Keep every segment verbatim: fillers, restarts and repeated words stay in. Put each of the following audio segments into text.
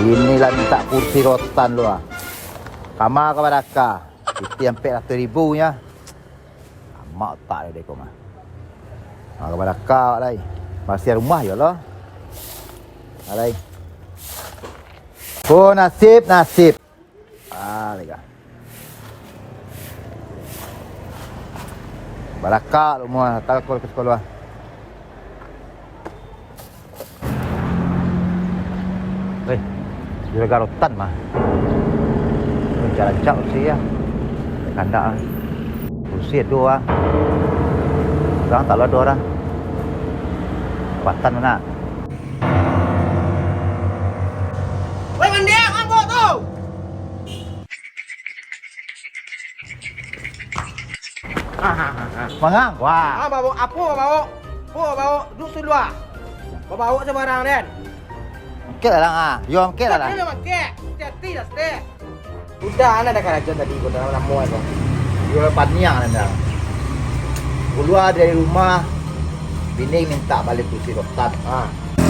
Iko lah mintak kursi rotan lu ah. Kama ka badaka. Pitih ampek ratuih ribu nyo. Amak otak dek ko mah. Ha, ka badaka awak lai. Marasiah rumah yo lo. Ha, lai. Oh, nasib, nasib. Ah, lega. Balakak lu mua, datang ka sekolah. Eh, juragan rotan mah. Rancak-rancak kursi ya. Kandak ah. Kursi ado ah. Urang tak lo ado urang. Patan mana? Woi, mandiang mabok tu! Mangang, wah. Ah, bawa apo bawa? Apo bawa? Duduk suluah. Bawa sabarang den. Angkek lah, ah. Yo, angkek lah. Tapi lo angkek. Hati-hati lah, Stek. Udah, anak dah karajo tadi, kau dah lamo tu. Yo, paniang lah dah. Kalua dari rumah, bini mintak baliak kursi rotan. Ha.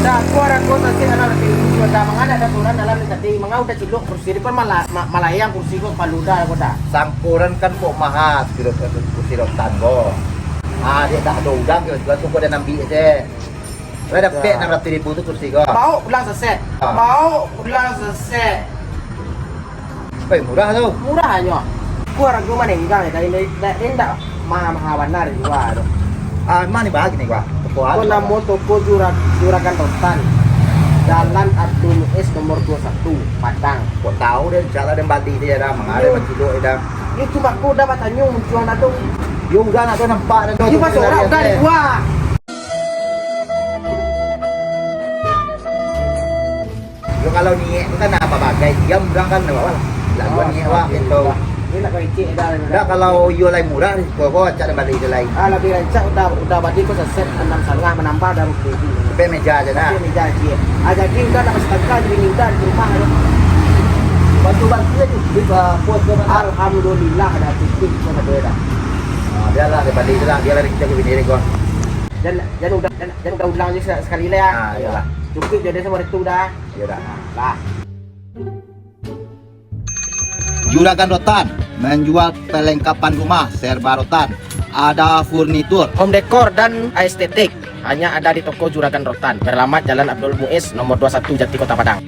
Dah, aku arah kau tadi anak laki dulu, dah manganak dah kurang dalam ni tadi, mangau dah cilok kursi, di pun malah, ma-, malayang kursi kau palu dah, kau dah. Sangkuran kan kok maha, kursi rotan kau. Ah, dia tak ada udang, kau tu kau dah nambi je. Lah dapek anam ratuih ribu tu kursi kau. Baok pulang sasek. Ah. Baok pulang sasek. Woi, murah tu. Murah nyo. Ku harago manenggang, indak, indak, indak maha-maha bana jua tu. Ah, ma ni bagi ni, Gua? Toko apo? Namo toko Jura-, Juragan Rotan. Jalan Abdul Muiz nomor dua satu, Padang. Kok tahu deh, insya Allah den bali dia dah, mangari. Iyo. Mancilok dia dah. Itu mako dah batanyo muncuang dah tu. Yo udah nak tu nampak dah tu. Yo, masuk orang udah di gua. Yo, kalau niek tu kan apa bagai, diam urang kan, apa lah. Lah, gua niek wak gitu. Ini nak kau icik dah. Dah, kalau yo lai murah, kau, kau acak dan balik je lai. Ah, lebih rancak udah, udah balik kau saset enam setengah menambah dah rugi. Sampai meja aja nah. Sampai meja aja. Ah, jadi udah nak setengah jadi minta di rumah tu. Bantu-bantu aja, di, ah, pos tu kan. Alhamdulillah dah cukup kau sampai dah. Ah, biarlah dia balik je lah, biarlah dia kerja ke bini dia kau. Jan, jan udah, jan, jan udah ulang je sa-, sakali lah ya. Ah, iyalah. Cukup je dia sama itu dah. Iyalah. Lah. Juragan Rotan menjual perlengkapan rumah serba rotan. Ada furnitur, home decor dan estetik. Hanya ada di toko Juragan Rotan, beralamat Jalan Abdul Muiz, nomor dua satu, Jati, Kota Padang.